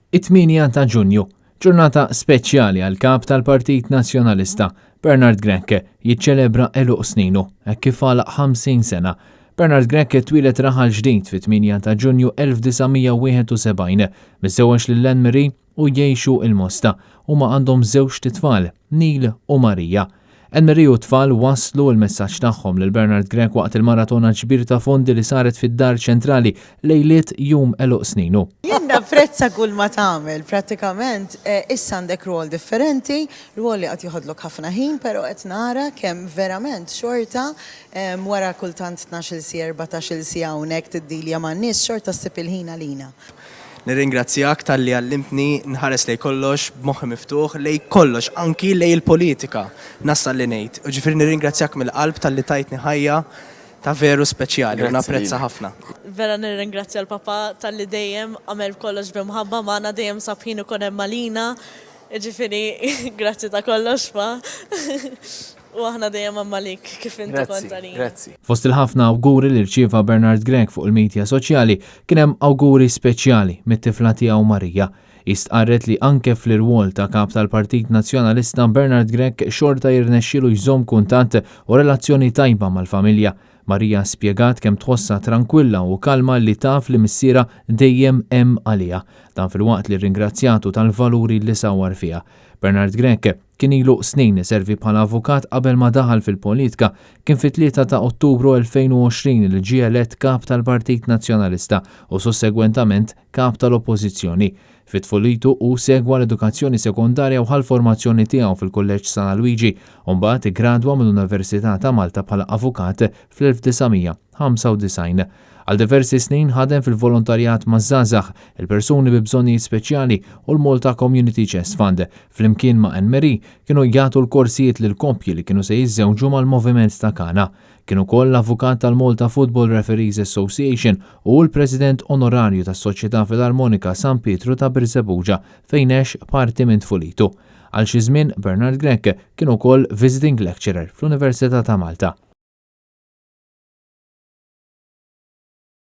It-8 ta' Ġunju, ġurnata speċjali għall-Kap tal-Partit Nazzjonalista, Bernard Grech, jiċċelebra għeluq sninu, hekk kif għalaq 50 sena. Bernard Grech twieled Raħal Ġdid fit-8 ta' Ġunju 1971, miżżewweġ lil Anne Marie u jgħixu il-Mosta. Huma għandhom żewġt itfal, Neil u Maria. Anne Marie u t-tfal wasslu l-messaġġ tagħhom lil Bernard Grech waqt il-maratona ġbir ta' fondi li saret fid-Dar Ċentrali lejliet jum għeluq sninu. Jien napprezza kull ma tagħmel, prattikament issa għandek rwol differenti, rwol li qed joħodlok ħafna ħin, però qed nara kemm verament xorta wara kultant 12-il siegħa, 14-il siegħa hawnhekk tiddilja man-nies, xorta ssib il-ħin għalina. Nirringrazzjak talli għallimtni nħares lejn kollox b'moħħi miftuħ, lejn kollox, anki lejn il-politika, nasal li ngħid. Jiġifieri nirringrazzjak mill-qalb talli tajtni ħajja ta' veru speċjali u napprezza ħafna. Vera nirringrazzja l-papà talli dejjem għamel kollox bi mħabba magħna, dejjem sab ħin ikun hemm għalina. Jiġifieri grazzi ta' kollox pa. U aħna dejjem hemm għalik kif inti kont għalina. Grazzi. Fost il-ħafna awguri li rċieva Bernard Grech fuq il-midja soċjali kien hemm awguri speċjali mit-tifla tiegħu Maria. Hi stqarret li anke fl-irwol ta' Kap tal-Partit Nazzjonalista Bernard Grech xorta jirnexxielu jżomm kuntatt u relazzjoni tajba mal-familja. Maria spjegat kemm tħossha trankwilla u kalma li taf li missierha dejjem hemm għaliha. Dan filwaqt li rringrazzjatu tal-valuri li sawwar fiha. Bernard Grech Kien ilu snin iservi bħala avukat qabel ma daħal fil-politka. Kien fit-3 ta' Ottubru 2020 li ġie elett Kap tal-Partit Nazzjonalista u sussegwentament Kap tal-Oppożizzjoni. Fi tfulitu hu segwa l-edukazzjoni sekondarja u ħa l-formazzjoni tiegħu fil-Kulleġġ San Alwiġi u mbagħad iggradwa mill-Università ta' Malta bħala avukat fl-1995. Għal diversi snin ħadem fil-volontarjat maż-żgħażagħ, il-persuni bi bżonnijiet speċjali u l-Malta Community Chest Fund. Flimkien ma' Anne Marie, kienu jagħtu l-korsijiet lil koppji li kienu se jiżżewġu mal-Moviment ta' Kana. Kien ukoll l-avukat tal-Malta Football Referees Association u hu l-President Onorarju tas-Soċjetà Filarmonika San Pietru ta' Birżebbuġa fejn għex parti minn tfulitu. Għal xi żmien, Bernard Grech kien ukoll Visiting Lecturer fl-Università ta' Malta.